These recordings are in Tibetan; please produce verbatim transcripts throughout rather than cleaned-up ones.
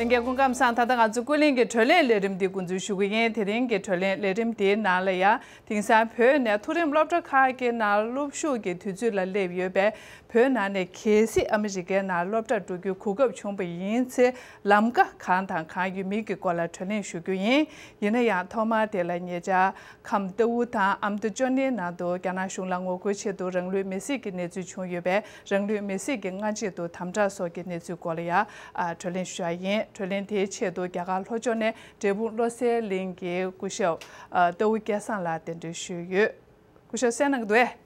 ལྷན་རྒྱས་སྐུ་ཁམས་བཟང་། ད་ལྟ་ང་ཚོ་ཀུན་གླེང་གི་བགྲོ་གླེང་ལས་རིམ་འདི་འགོ་འཛུགས་ཞུ་གི་ཡིན། དེ་རིང་གི་བགྲོ་གླེང་ལས་རིམ་འདིའི་ནང་ལ་ཡང་དེང་སང་བོད་ནས་མཐོ་རིམ་སློབ་གྲྭ་ཁག་གི་ནང་སློབ་ཞུགས་ཀྱི་དུས་ཚོད་ལ་སླེབས་ཡོད་པས། བོད་ནང་ནས་གལ་སྲིད་ཨ་མི་རི་ཀའི་ནང་སློབ་གྲྭར་འགྲོ་རྒྱུའི་གོ་སྐབས་བྱུང་བ་ཡིན་ཚེ། ལམ་ཀ་གང་དང་གང་ཡོད་མེད་ཀྱི་སྐོར་ལ་བགྲོ་གླེང་ཞུ་རྒྱུ་ཡིན། ཡིན་ན་ཡང་ཐོག་མར་དེ་ལ་ཉེ་ཆར་ཁམས་རྟའུ་དང་ཨ་མདོ་ཅོ་ནེའི་ནང་དུ་རྒྱ་ནག་གཞུང་ལ་ངོ་རྒོལ་ཆེད་དུ་རང་ལུས་མེར་སྲེག་གི་གནས་ཚུལ་བྱུང་ཡོད་པས། རང་ལུས་མེར་སྲེག་གི་སྔ་རྗེས་དུ་དམ་དྲག་སོགས་ཀྱི་གནས་ཚུལ་སྐོར་ལ་ཡང་ཨ་བགྲོ་གླེང་ཞུ་ཡ་ཡིན། བགྲོ་གླེང་དེའི་ཆེད་དུ་རྒྱ་གར་ལྷོ་ཕྱོགས་ནས་འབྲས་སྤུངས་བློ་གསལ་གླིང་གི་སྐུ་ཞབས་ཨ་རྟའུ་སྐལ་བཟང་ལགས་གདན་འདྲེན་ཞུས་ཡོད། སྐུ་ཞབས་གསན་གནང་གི་འདུག་ཨེ།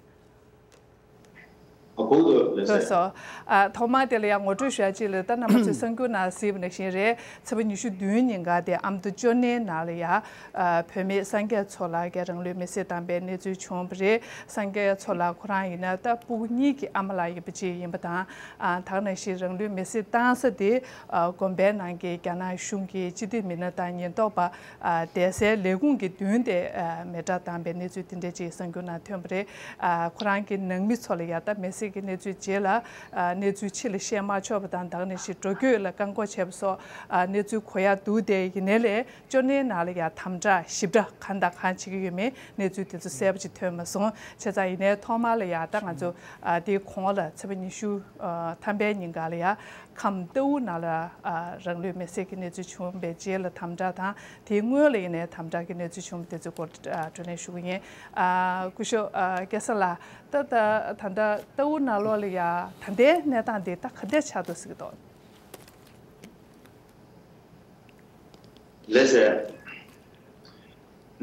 ཨ་གོ་གི་འདུག་ལགས་སོ། ཨ་ཐོག་མར་དེ་ལ་ཡང་ངོ་སྤྲོད་ཞུ་ཡ་གཅིག་ལ། ད་རྣམ་པ་ཚོས་གསར་འགྱུར་ནང་གཟིགས་པ་ནང་བཞིན་རེད། ཚེས་པ་ཉི་ཤུ་བདུན་ཉིན་ཀ་དེ་ཨ་མདོ་ཅོ་ནེའི་ནང་ལ་ཡང་ཨ་བུད་མེད་སངས་རྒྱས་མཚོ་ལགས་ཀྱིས་རང་ལུས་མེར་སྲེག་བཏང་པའི་གནས་ཚུལ་བྱུང་བ་རེད། སངས་རྒྱས་མཚོ་ལགས་ཁོ་རང་ཡིན་ན་ད་སྤུ་གུ་གཉིས་ཀྱི་ཨ་མ་ལགས་ཡིན་པ་ཅིག་ཡིན་པ་དང་། ཨ་ད་ག་ནང་བཞིན་རང་ལུས་མེར་སྲེག་བཏང་ས་དེ་ཨ་དགོན་པའི་ནང་གི་རྒྱ་ནག་གཞུང་གི་སྤྱི་བདེ་མི་སྣ་དང་ཉེན་རྟོག་པ་ཨ་བསྡད་སའི་ལས་ཁུངས་ཀྱི་མདུན་དེ་ཨ་མེ་སྲེག་བཏང་པའི་གནས་ཚུལ་དེ་འདྲ་ཅིག་གསར་འགྱུར་ནང་ཐོན་པ་རེད། ཨ་ཁོ་རང་གི་ནང་མི་ཚོ་ལ་ཡང་ད་མེར་སྲེག་གི་གནས་ཚུལ་རྗེས་ལ་ཨ་གནས་ཚུལ་ཕྱི་ལ་བཤད་མ་ཆོག་པ་དང་། ད་ག་ནང་བཞིན་འགྲོ་སྐྱོད་ལ་བཀག་འགོག་བྱས་པ་སོགས་ཨ་གནས་ཚུལ་གོ་ཡ་འདུག་སྟེ། ཡིན་ནའི་ལས་ཅོ་ནེའི་ནང་ལ་ཡང་དམ་དྲག་ཞིབ་ཕྲ་གང་དང་གང་བྱེད་ཀྱི་ཡོད་མེད་གནས་ཚུལ་དེ་ཚོ་གསལ་པོ་ཅིག་ཐོན་མ་སོང་། བྱས་ཙང་ཡིན་ནའི་ཐོག་མར་ལ་ཡང་ད་ང་ཚོ་ཨ་དེའི་གོང་ལ་ཚེས་པ་ཉི་ཤུ་ཨ་ཐམ་པའི་ཉིན་ག་ལ་ཡང་ཁམས་རྟའུ་ནང་ལ་ཨ་རང་ལུས་མེར་སྲེག་གི་གནས་ཚུལ་བྱུང་བའི་རྗེས་ལ་དམ་དྲག་དང་། དེའི་སྔོན་ལ་ཡིན་ནའི་དམ་དྲག་གི་གནས་ཚུལ་བྱུང་བ་དེ་ཚོའི་སྐོར་ཨ་བགྲོ་གླེང་ཞུ་གི་ཡིན། ཨ་སྐུ་ཞབས་ཨ་སྐལ་བཟང་ལགས། ད་ད་ད་ལྟ་རྟའུ་ནང་ལོགས་ལ་ཡང་ད་ལྟའི་གནས་སྟངས་དེ་ད་ག་འདྲ་ཆགས་འདུག་ཟེར་གྱི་འདུག་ལགས་སོ།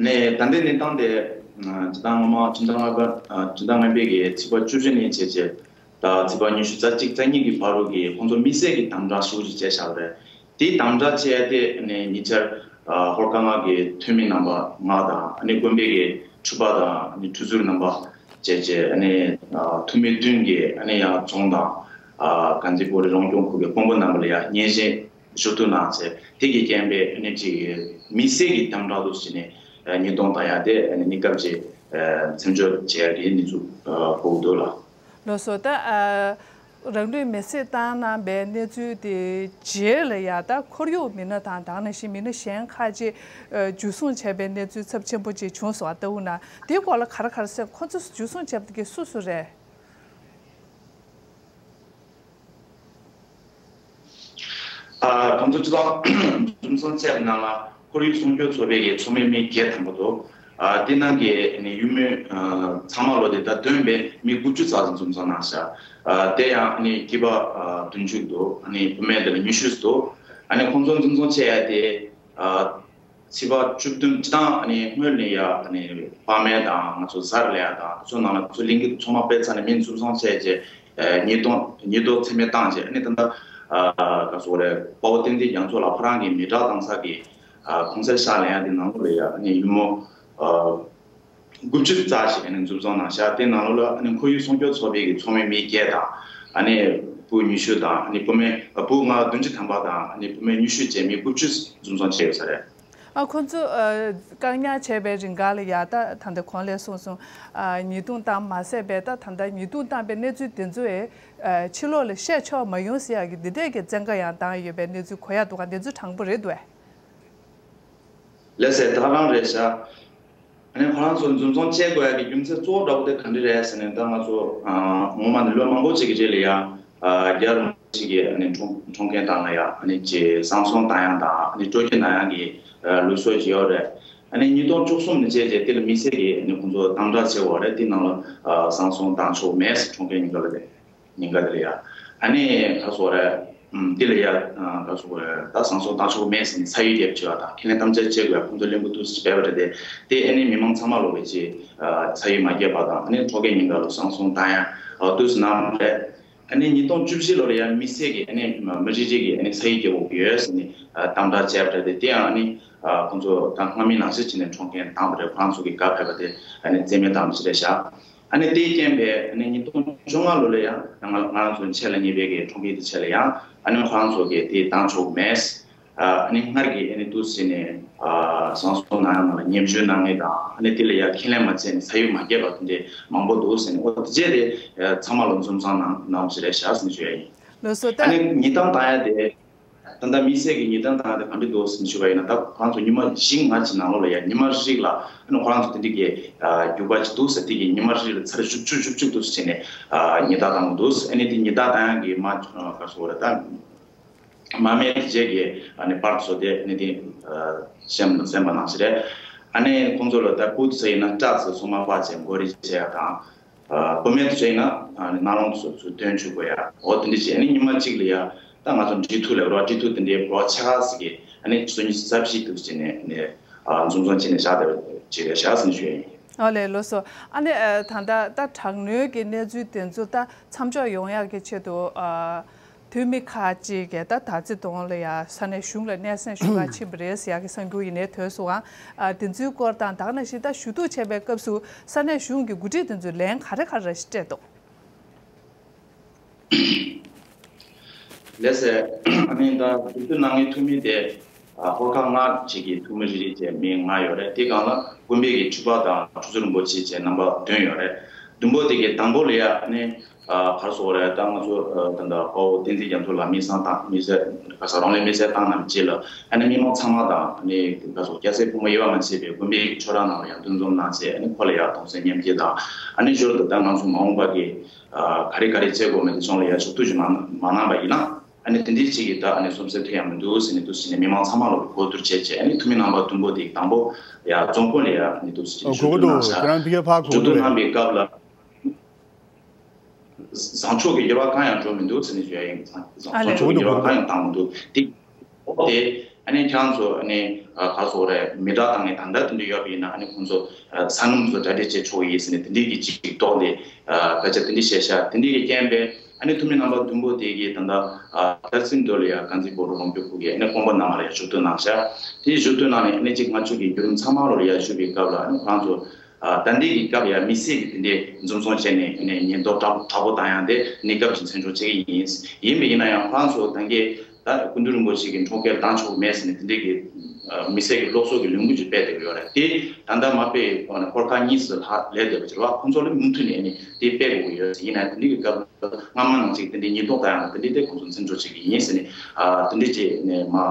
ནས་ད་ལྟའི་གནས་སྟངས་དེ་ཨ་སྤྱི་བཏང་སྔོན་མ་ཕྱི་ཟླ་ལྔ་པ་ཨ་ཕྱི་ཟླ་ལྔ་པའི་གི་ཚེས་པ་བཅུ་བཞི་ནས་བྱས་རྗེས་ད་ཚེས་པ་ཉི་ཤུ་རྩ་གཅིག་རྩ་གཉིས་ཀྱི་བར་དུ་གི་ཁོང་ཚོ་དམིགས་བསལ་གྱི་དམ་དྲག་ཞེ་པོ་ཅིག་བྱས་བཞག་པ་རེད། དེའི་དམ་དྲག་བྱས་ཏེ་ནས་ཉེ་ཆར་ཨ་ཧོར་དཀར་ནག་གི་འཐུས་མི་རྣམ་པ་ལྔ་དང་། ཨ་ནི་དགོན་པའི་གི་ཁྲི་པ་དང་། ཨ་ནི་ཁྲི་ཟུར་རྣམ་པ་བཅས་བཅས། ཨ་ནི་ཨ་འཐུས་མི་བདུན་གྱིས་ཨ་ནི་ཡང་རྫོང་དང་ཨ་དཀར་མཛེས་སྒོ་རི་རང་སྐྱོང་ཁུལ་གྱི་དཔོན་པོ་རྣམ་པ་ལ་ཡང་སྙན་སེང་ཞུ་གཏུག་གནང་ཚེ། དེ་གི་རྐྱེན་པས་ཨ་ནི་ཅིག་དམིགས་བསལ་གྱི་དམ་དྲག་ཏུ་བྱས་ནས་ཨ་ཉེས་རྡུང་བཏང་ཡ་དེ་ཨ་ནི་གནས་སྐབས་ཅིག་ཨ་མཚམས་འཇོག་བྱས་ཡ་གི་གནས་ཚུལ་ཨ་ཕོག་འདུག་ལགས། ལགས་སོ། ད་ཨ་རང་ལུས་མེར་སྲེག་བཏང་གནང་བའི་གནས་ཚུལ་དེ་རྗེས་ལ་ཡང་ད་ཁོར་ཡུག་མི་སྣ་དང་། ད་ག་ནང་བཞིན་མི་སྣ་གཞན་ཁག་ཅིག་ཨ་འཇུ་བཟུང་བྱས་པའི་གནས་ཚུལ་ཚབས་ཆེན་པོ་ཅིག་བྱུང་སོང་བ། རྟའུ་ནང་དེའི་སྐོར་ལ་ག་རེ་ག་རེ་ཟེར། ཁོ་ཚོ་འཇུ་བཟུང་བྱས་པ་དེ་གི་སུ་སུ་རེད། ཨ་ཁོང་ཚོ་སྤྱི་ཚོགས་འཛུམ་སོང་བཅས་ནང་ལ་ཁོར་ཡུག་སྲུང་སྐྱོབ་ཚོགས་པའི་གི་ཚོགས་མི་མི་བརྒྱད་ཐམ་པ་འདུག་ཨ་དེ་ནང་གི་ནི་ཡུལ་མི་ཨ་ཚང་མ་ལོ་དེ་ད་བསྡོམས་པས་མི་དགུ་བཅུ་ཙམ་འཛུམ་སོང་གནང་ཤག་ཨ་དེ་ཡང་ནི་སྐྱེས་པ་ཨ་བདུན་ཅུ་འདུག་ཨ་ནི་བུད་མེད་དེ་ལ་ཉི་ཤུ་འདུག་ཨ་ནི་ཁོང་ཚོ་འཛུམ་སོང་བཅས་ཡ་དེ་ཨ་ཚེས་པ་བཅུ་བདུན་སྤྱི་བཏང་ཨ་ནི་སྔོན་ནས་ཡ་ཨ་ནི་ཕ་མ་དང་ང་ཚོ་གཟའ་ལ་ཡ་དང་ཚོ་ནང་ལ་ཚོ་གླིང་གི་ཚོ་མ་དཔེ་ཚ་ནས་མི་འཛུམ་སོང་བཅས་བཅས་ཨ་ཉེས་རྡུང་ཉེས་རྡུང་ཚད་མེད་བཏང་བཅས། ཨ་ནི་ད་ལྟ་ཨ་ག་ཚོད་རེད། དཔའ་བོ་བསྟན་འཛིན་རྒྱ་མཚོ་ལགས་ཁོ་རང་གི་མི་དྲག་བཏང་ས་གི་ཨ་གོང་ཚད་ཤག་ལེན་ཡ་དེ་ནང་ལོགས་ལ་ཡ་ཨ་ནི་ཡུལ་མི་ཨ་དགུ་བཅུ་ཙམ་ཞིག་ཨ་ནི་འཛུམ་སོང་གནང་ཤག་དེ་ནང་ལོགས་ལ་ཨ་ནི་ཁོར་ཡུག་སྲུང་སྐྱོབ་ཚོགས་པའི་གི་ཚོགས་མི་མི་བརྒྱད་དང་། ཨ་ནི་བུ་ཉི་ཤུ་དང་། ཨ་ནི་བུད་མེད་བུ་ལྔ་བདུན་ཅུ་ཐམ་པ་དང་། ཨ་ནི་བུད་མེད་ཉི་ཤུ་བཅས་མི་དགུ་བཅུ་འཛུམ་སོང་བྱས་ཡོད་ས་རེད། ཨ་ཁོང་ཚོ་ཨ་བཀག་ཉར་བྱས་པའི་རིང་ག་ལ་ཡ་ད་ད་ལྟ་གོང་ལ་གསུངས་སོང་། ཨ་ཉེས་རྡུང་བཏང་མ་ཟད་པའི་ད་ད་ལྟ་ཉེས་རྡུང་བཏང་པའི་གནས་ཚུལ་དེ་ཚོ་ཨེ་ཕྱི་ལོགས་ལ་བཤད་ཆོག་མ་ཡོང་ཟེར་ཡ་གི་འདི་འདྲས་ཀྱི་བཙན་བཀའ་ཡང་བཏང་ཡོད་པའི་གནས་ཚུལ་གོ་ཡ་འདུག་ག་དེ་ཚོ་དྲང་པོ་རེད་འདུག་ཨེ། ལགས་སེ། ད་རང་རེད་ཤག་ཨ་ནི་ཁོ་རང་ཚོ་འཛུམ་སོང་བྱེད་དགོས་ཡ་གི་རྒྱུ་མཚན་གཙོ་བོ་འདྲ་པོ་དེ་ག་འདྲ་རེད་ཟེར་ནས། ད་ང་ཚོ་ཨ་ངོ་མ་ནི་ལོ་མང་པོ་ཅིག་གི་རྗེས་ལ་ཡ་ཨ་རྒྱ་རུ་ཅིག་གི་ཨ་ནི་འཁྲུངས་འཁྲུངས་མཁན་དང་ལ་ཡ་ཨ་ནི་ཅིག་བསང་གསོལ་གཏང་ཡ་དང་ཨ་ནི་སྤྲོ་སྐྱིད་གནང་ཡ་གི་ཨ་ལུགས་སྲོལ་ཅིག་ཡོད་རེད། ཨ་ནི་ཉིས་སྟོང་བཅུ་གསུམ་ནས་བྱས་རྗེས་དེ་ལ་དམིགས་བསལ་གྱི་ཨ་ནི་ཁོང་ཚོ་དམ་དྲག་བྱེད་དགོས་རེད། དེ་ནང་ལ་ཨ་བསང་གསོལ་གཏང་ཆོག་མེད་ཟེར་འཁྲུངས་མཁན་ཉིན་དཀར་ལ་རེད། ཉིན་དཀར་དེ་ལ་ཡ། ཨ་ནི་ག་སོགས་རེད། ཨམ་དེ་ལ་ཡ་ཨ་ག་སོགས་རེད། ད་བསང་གསོལ་གཏང་ཆོག་མེད་ཟེར་ནས་ས་ཡིག་རྒྱབ་བྱས་པ་དང་། ཁས་ལེན་དམ་བཅའ་བྱེད་དགོས་ཡ་ཁོང་ཚོ་གླེང་པོ་འདུག་སེ་སྤེལ་བ་རེད་དེ། དེ་ཨ་ནི་མི་མང་ཚང་མ་ལོ་བའི་ཆེད་ཨ་ས་ཡིག་མ་བརྒྱབ་པ་དང་། ཨ་ནི་འཁྲུངས་མཁན་ཉིན་དཀར་ལ་བསང་གསོལ་གཏང་ཡ་ཨ་འདུག་སེ་གནང་བ་རེད། ཨ་ནི་ཉིས་སྟོང་བཅུ་བཞི་ལོ་ལ་ཡ་དམིགས་བསལ་གྱི་ཨ་ནི་མི་རིགས་རིགས་ཀྱི་ཨ་ནི་ས་ཡིག་རྒྱབ་དགོས་ཀྱི་ཡོད་ཟེར་ནས་ཨ་དམ་དྲག་བྱས་པ་རེད་དེ། དེ་ཡང་ཨ་ནི་ཨ་ཁོང་ཚོ་ད་སྔ་མའི་ནང་བཞིན་བྱས་ནས་འཁྲུངས་མཁན་བཏང་བ་རེད། ཁོ་རང་ཚོ་གི་བཀའ་ཕེབས་པ་དེ་ཨ་ནི་རྩིས་མེད་བཏང་བ་ཞིག་རེད་ཤག་ཨ་ནི་དེའི་རྐྱེན་པས་ཨ་ནི་ཉིས་སྟོང་བཅོ་ལྔ་ལོ་ལ་ཡང་ང་ང་རང་ཚོ་ཆེད་ལ་གཉིས་པའི་གི་འཁྲུངས་སྐར་དེ་ཆེད་ལ་ཡང་ཨ་ནི་ཁོ་རང་ཚོ་གི་དེ་བཏང་ཆོག་མེད། ཨ་ནི་སྔར་གྱི་ཨ་ནི་འདུག་སེ་ནས་ཨ་བསང་གསོལ་གནང་ཡ་ནང་ལ་ཉམས་ཞིབ་གནང་མཁན་དང་། ཨ་ནི་དེ་ལ་ཡང་ཁས་ལེན་མ་བྱས་ནས་ས་ཡིག་མ་བརྒྱབ་པ་དེ་འདྲ་མང་པོ་འདུག་ཟེར་ནས། འོ་དེ་རྗེས་དེ་ཚང་མ་ལ་འཛུམ་བསང་གནང་གནང་བ་ཞིག་རེད་ཤག་ཟེར་ནས་ཞུ་ཡ་ཡིན། ལགས་སོ། ད་ཨ་ནི་ཉེས་རྡུང་བཏང་ཡ་དེ། ད་ལྟ་དམིགས་བསལ་གྱི་ཉེས་རྡུང་བཏང་ཡ་དེ་ག་འདྲ་འདུག་ཟེར་ཞུ་བ་ཡིན་ན། ད་ཁོ་རང་ཚོ་ཉི་མ་བཞི་ལྔ་གཅིག་ནང་ལོགས་ལ་ཡ་ཉི་མ་རེ་རེ་ལ་ཨ་ནི་ཁོ་རང་ཚོ་དེ་འདྲ་གི་ཨ་རྒྱུག་པ་ཅིག་འདུག་ཟེར། དེ་གི་ཉི་མ་རེ་རེ་ལ་ཚར་བཅུ་བཅུ་བཅུ་བཅུ་འདུག་ཟེར་བྱས་ནས་ཨ་ཉེས་རྡུང་བཏང་གི་འདུག་ཨ་ནི་དེ་ཉེས་རྡུང་བཏང་ཡ་གི་མ་ག་རེ་ཟེར་དགོས་རེད། ད་མ་སྨད་རྗེས་ཀྱི་ཨ་ནི་པར་ཚོ་དེ་ཨ་ནི་དེ་ཨ་གསན་གསན་པ་ནང་བཞིན་རེད། ཨ་ནི་ཁོང་ཚོ་ལ་ད་སྤུ་ཚོ་ཡིན་ན་སྐྲ་ཚོ་སོ་མ་སྤར་བྱས་མགོ་རིལ་བྱས་ཡ་དང་། ཨ་བུད་མེད་ཚོ་ཡིན་ན་ཨ་ནི་རྣ་ལོང་ཚོ་ཚུར་བཏོན་བཅུག་དགོས་ཡ། འོ་དེ་འདྲ་བྱས། ཨ་ནི་ཉི་མ་གཅིག་ལ་ཡ་ད་ང་ཚོ་འབྲི་ཐུག་ལ་རོ། འབྲི་ཐུག་དེ་འདྲའི་རོ་ཆ་ག་ཟིག་གི་ཨ་ནི་སོ་ཉི་ཤུ་རྩ་བཞི་འདུག་ཟེར་ནས་ཨ་ནི་ཨ་འཛོམས་འཛོམས་བྱས་ནས་བཞག་བསྡད་པ་ཅིག་རེད་ཤག་ཟེར་ནས་ཞུ་ཡ་ཡིན། ཨོ་ལེ། ལགས་སོ། ཨ་ནི་ཨ་ད་ལྟ་ད་དྲག་གནོན་གྱི་གནས་ཚུལ་དེ་ཚོ་ད་མཚམས་འཇོག་ཡོང་ཡག་གི་ཆེད་དུ་ཨ་འཐུས་མི་ཁག་ཅིག་གིས་ད་དར་རྩེ་གདོང་ལ་ཡ་ས་གནས་གཞུང་ལ་སྙན་སེང་ཞུ་ག་ཕྱིན་པ་རེད་ཟེར་ཡག་གི་གསར་འགྱུར་ཡིན་ནའི་ཐོས་སོང་ཨ། ཨ་དེ་ཚོའི་སྐོར་དང་། ད་ག་ནང་བཞིན་ད་ཞུ་གཏུག་བྱས་པའི་སྐབས་སུ་ས་གནས་གཞུང་གི་འགོ་ཁྲིད་དེ་ཚོས་ལན་ག་རེ་ག་རེ་སྤྲད་འདུག་ལགས་སེ། ཨ་ནི་ད་འཛུལ་ཞུགས་གནང་མཁན་འཐུས་མི་དེ་ཨ་ཧོར་ཁག་ལྔ་ཅིག་གི་འཐུས་མི་རེ་རེ་བྱས་མི་ལྔ་ཡོད་རེད། དེ་སྒང་ལ་ཀུན་དཔལ་གྱི་ཁྲི་པ་དང་ཁྲི་ཟུར་རིན་པོ་ཆེ་བཅས་རྣམ་པ་བདུན་ཡོད་རེད། བདུན་པོ་དེ་གའི་དང་པོ་ལ་ཡ་ཨ་ནི་ཨ་ག་རེ་ཟེར་དགོས་རེད། ད་ང་ཚོ་ཨ་ད་ལྟ་དཔའ་བོ་བསྟན་འཛིན་རྒྱ་མཚོ་ལགས་དམིགས་བསལ་བཏང་དམིགས་བསལ་ག་ས་རང་ལས་དམིགས་བསལ་བཏང་གནང་རྗེས་ལ་ཨ་ནི་མི་མང་ཚང་མ་དང་ཨ་ནི་ག་ཚོད་སྐྱ་སེར་ཕོ་མོ་དབྱེ་བ་མ་ཕྱེ་བའི་ཀུན་དཔལ་གྱི་ཆོས་ར་ནང་ལ་ཡ་འདུ་འཛོམས་གནང་བྱས། ཨ་ནི་ཁོ་ལ་ཡ་གདུང་སེམས་མཉམ་སྐྱེད་དང་། ཨ་ནི་ཞོར་དུ་ད་ང་ཚོ་མ་འོངས་པ་གི་ཨ་ག་རེ་ག་རེ་བྱེད་དགོས་མིན་དེ་ཚོ་ལ་ཡ་ཕྱོགས་བསྡུས་ཅིག་མ་མ་གནང་པ་ཡིན་ན། ཨ་ནི་དེ་འདྲའི་ཅིག་གིས་ད་ཨ་ནི་སོམས་སེམས་ཐེབས་ཡ་མི་འདུག་ཟེར་ནས་འདུག་ཟེར་ནས་མི་མང་ཚང་མ་ལོག་གི་གོ་བསྡུར་བྱས་བྱས། ཨ་ནི་འཐུས་མི་རྣམ་པ་བདུན་པོ་དེ་དང་པོ་ཡ་རྫོང་དཔོན་ལ་ཡ་ཨ་ནི་འདུག་ཟེར་ཨོ་གོ་གོ་ཞུ་གཏུག་འདུག་གནང་ཤག་ཁྱེད་རང་ཕ་གིར་ཕར་གོ་ཞུ་གོ་གཏུག་གནང་བའི་སྐབས་ལ། བཟང་ཕྱོགས་ཀྱི་འགྱུར་བ་གང་ཡང་འགྲོ་མི་འདུག་ཟེར་ནས་ཞུ་ཡ་ཡིན། བཟང་ཨ་ལས། བཟང་ཕྱོགས་ཀྱི་འགྱུར་བ་གང་ཡང་བཏང་མི་འདུག་དེ་འོ་དེ་ཨ་ནི་ཁྱེད་རང་ཚོ་ཨ་ནི་ཨ་ག་རེ་ཟེར་དགོས་རེད། མི་དྲག་བཏང་ནས་ད་ལྟ་དེ་འདྲ་ཡོད་པ་ཡིན་ན་ཨ་ནི་ཁོང་ཚོ་ཨ་ས་སྣུམ་ཚོ་གྲ་སྒྲིག་བྱེད་ཆོག་ཡིན་ཟེར་ནས་དེ་འདྲའི་གི་ཅིག་ཏོག་དེ་ཨ་སྐད་ཆ་དེ་འདྲ་བཤད་ཤག་དེ་འདྲའི་གི་རྐྱེན་པས་ཨ་ནི་འཐུས་མི་རྣམ་པ་བདུན་པོ་དེ་གིས་ད་ལྟ་ཨ་ད་སིམ་དོ་ལ་ཡ་དཀར་མཛེས་སྤོ་ལོ་ལུང་པའི་ཁུལ་གྱི་ཨ་ནི་དཔོན་པོ་རྣམ་པ་ལ་ཡ་ཞུ་གཏུག་གནང་ཤག་དེ་ཞུ་གཏུག་གནང་ནས་ཨ་ནི་ཅིག་ང་ཚོ་གི་བརྒྱུད་རིམ་ཚང་མ་ལོག་ལ་ཡ་ཞུས་པའི་སྐབས་ལ་ཨ་ནི་ཁོ་རང་ཚོ། ཨ་ད་ལྟའི་གི་སྐབས་ཡ་དམིགས་བསལ་གྱི་དེ་འདྲའི་འཛོམས་སོང་བྱས་ནས་ཨ་ནི་ཉེན་རྟོག་དྲག་དྲག་པོ་བཏང་ཡ་དེ་གནས་སྐབས་ཀྱི་མཚམས་འཇོག་བྱེད་ཀྱི་ཡིན། ཡིན་པ་ཡིན་ན་ཡང་ཁོ་རང་ཚོ་ད་གིན་ད་སྐུ་མདུན་རིན་པོ་ཆེ་གི་འཁྲུངས་སྐར་བཏང་ཆོག་གི་མེད་ཟེར་ནས་དེ་འདྲའི་གི་ཨ་དམིགས་བསལ་གྱི་སློབ་གསོ་གི་ལས་འགུལ་ཅིག་སྤེལ་བསྡད་ཀྱི་ཡོད་རེད། དེ་ད་ལྟ་མ་སྤེལ་ཨ་ནི་ཧོར་ཁག་གཉིས་སུ་ལྷག་ལས་བསྡད་པ་ཅིག་རེད་བ། ཁོང་ཚོ་ལ་མུ་མཐུད་ནས་ཨ་ནི་དེ་སྤེལ་དགོས་ཀྱི་ཡོད་ཟེར། ཡིན་ན་དེ་འདྲའི་གི་སྐབས་སྔ་མ་ནང་བཞིན་དེ་འདྲའི་ཉེན་རྟོག་བཏང་ཡ་དང་དེ་འདྲའི་དེ་ཁོང་ཚོ་མཚམས་འཇོག་བྱེད་ཀྱི་ཡིན་ཟེར་ནས་ཨ་དེ་འདྲའི་བྱས་ནས་མ་ཨ།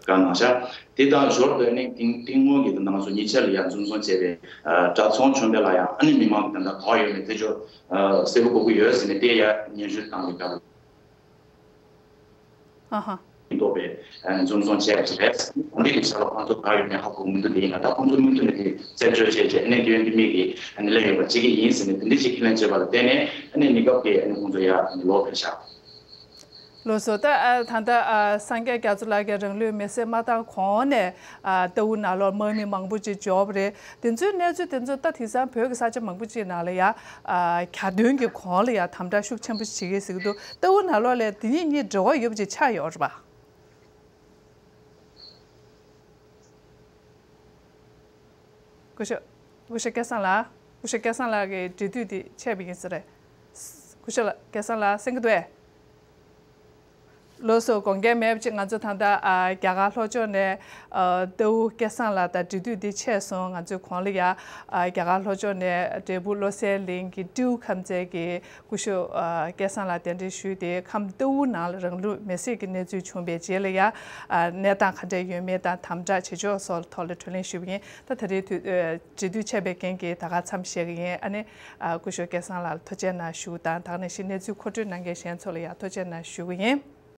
བཀའ་གནང་ཤག་དེ་དང་ཞོར་དུ་ནི་ཐེངས་ཐེངས་སྔོན་གྱི་ད་ང་ཚོ་ཉེ་ཆར་ལ་ཡང་འཛོམས་སོང་བྱས་པའི་ཨ་གྲྭ་ཚང་ཆོས་འཕེལ་ལགས་ཡང་ཨ་ནི་མི་མང་གི་ད་ལྟ་ག་པར་ཡོད་མེད་དེ་ཚོ་ཨ་གསལ་པོ་གོ་གི་ཡོད་ཟེར་ནས་དེ་ཡང་སྙན་ཞུ་བཏང་བའི་སྐབས་ལ། ཨ་ཧ། མི་ཐོག་པའི་ཨ་འཛོམས་སོང་བྱས་པ་རེད། གོང་འདྲི་གི་ཆ་ལ་ཁོང་ཚོ་ག་པར་ཡོད་མེད་ཧ་གོ་མི་འདུག་དེ་ཡིན་ན་ད་ཁོང་ཚོ་མུ་མཐུད་ནས་དེ་རྩད་གཅོད་བྱས་རྗེས་ཨ་ནི་དེ་ཡོན་དེ་མིག་གིས་ཨ་ནི་ལན་ཡོད་པ་བྱེད་ཀྱི་ཡིན་ཟེར་ནས་དེ་འདྲ་ཞིག་ཁས་ལེན་བྱས་པ་ལ་བརྟེན་ནས་ཨ་ནི་གནས་སྐབས་ཀྱི་ཨ་ནི་ཁོང་ཚོ་ཡར་ཨ་ནི་ལོག་ཕེབས་ཤག་ལགས་སོ། ད་ཨ་ད་ལྟ་ཨ་སངས་རྒྱས་རྒྱ་མཚོ་ལགས་ཀྱིས་རང་ལུས་མེར་སྲེག་མ་བཏང་གོང་ནས་ཨ་རྟའུ་ནང་ལོགས་དམག་མི་མང་པོ་ཅིག་འབྱོར་བ་རེད། དེ་ཚོའི་གནས་ཚུལ་དེ་ཚོ་ད་དེང་སང་བོད་ཀྱི་ས་ཆ་མང་པོ་ཅིག་ནང་ལ་ཡ་ཨ་གྱ་སྟོན་གྱི་གོང་ལ་ཡ་དམ་དྲག་ཤུགས་ཆེན་པོ་བྱེད་ཀྱི་ཟེར་གྱི་འདུག་རྟའུ་ནང་ལོགས་ལ་དེ་གཉིས་གཉིས་འབྲེལ་བ་ཡོད་པ་ཅིག་ཆགས་ཡོད་རེད་པ། སྐུ་ཞབས། སྐུ་ཞབས་སྐལ་བཟང་ལགས། སྐུ་ཞབས་སྐལ་བཟང་ལགས་ཀྱི་འབྲེལ་མཐུད་འདི་ཆད་པ་ཡིན་ས་རེད། སྐུ་ཞབས་ལགས། སྐལ་བཟང་ལགས་གསན་གྱི་འདུག་གས། ལགས་སོ། དགོངས་འགལ་མེད་པ་ཅིག་ང་ཚོ་ད་ལྟ་ཨ་རྒྱ་གར་ལྷོ་ཕྱོགས་ནས་ཨ་རྟའུ་སྐལ་བཟང་ལགས་དང་འབྲེལ་མཐུད་འདི་ཆད་སོང་། ང་ཚོའི་གོང་ལ་ཡ་ཨ་རྒྱ་གར་ལྷོ་ཕྱོགས་ནས་འབྲས་སྤུངས་བློ་གསལ་གླིང་གི་སྤྲེའུ་ཁམས་ཚན་གྱི་སྐུ་ཞབས་ཨ་སྐལ་བཟང་ལགས་གདན་འདྲེན་ཞུས་ཏེ་ཁམས་རྟའུ་ནང་ལ་རང་ལུས་མེར་སྲེག་གི་གནས་ཚུལ་བྱུང་བའི་རྗེས་ལ་ཡ་ཨ་གནས་སྟངས་ག་འདྲ་ཡོད་མེད་དང་དམ་དྲག་བྱེད་ཕྱོགས་སོགས་ཐོག་ལ་བགྲོ་གླེང་ཞུས་པ་ཡིན། ད་ད་རེས་དུས་ཨ་འབྲེལ་མཐུད་ཆད་པའི་རྐྱེན་གྱིས་ད་ག་མཚམས་བཞག་གི་ཡིན། ཨ་ནི་ཨ་སྐུ་ཞབས་སྐལ་བཟང་ལགས་ལ་ཐུགས་རྗེ་གནང་ཞུ་དང་། ད་ག་ནང་བཞིན་གནས་ཚུལ་མཁོ་སྤྲོད་གནང་མཁན་གཞན་ཚོ་ལ་ཡང་ཐུགས་རྗེ་གནང་ཞུ་གི་ཡིན།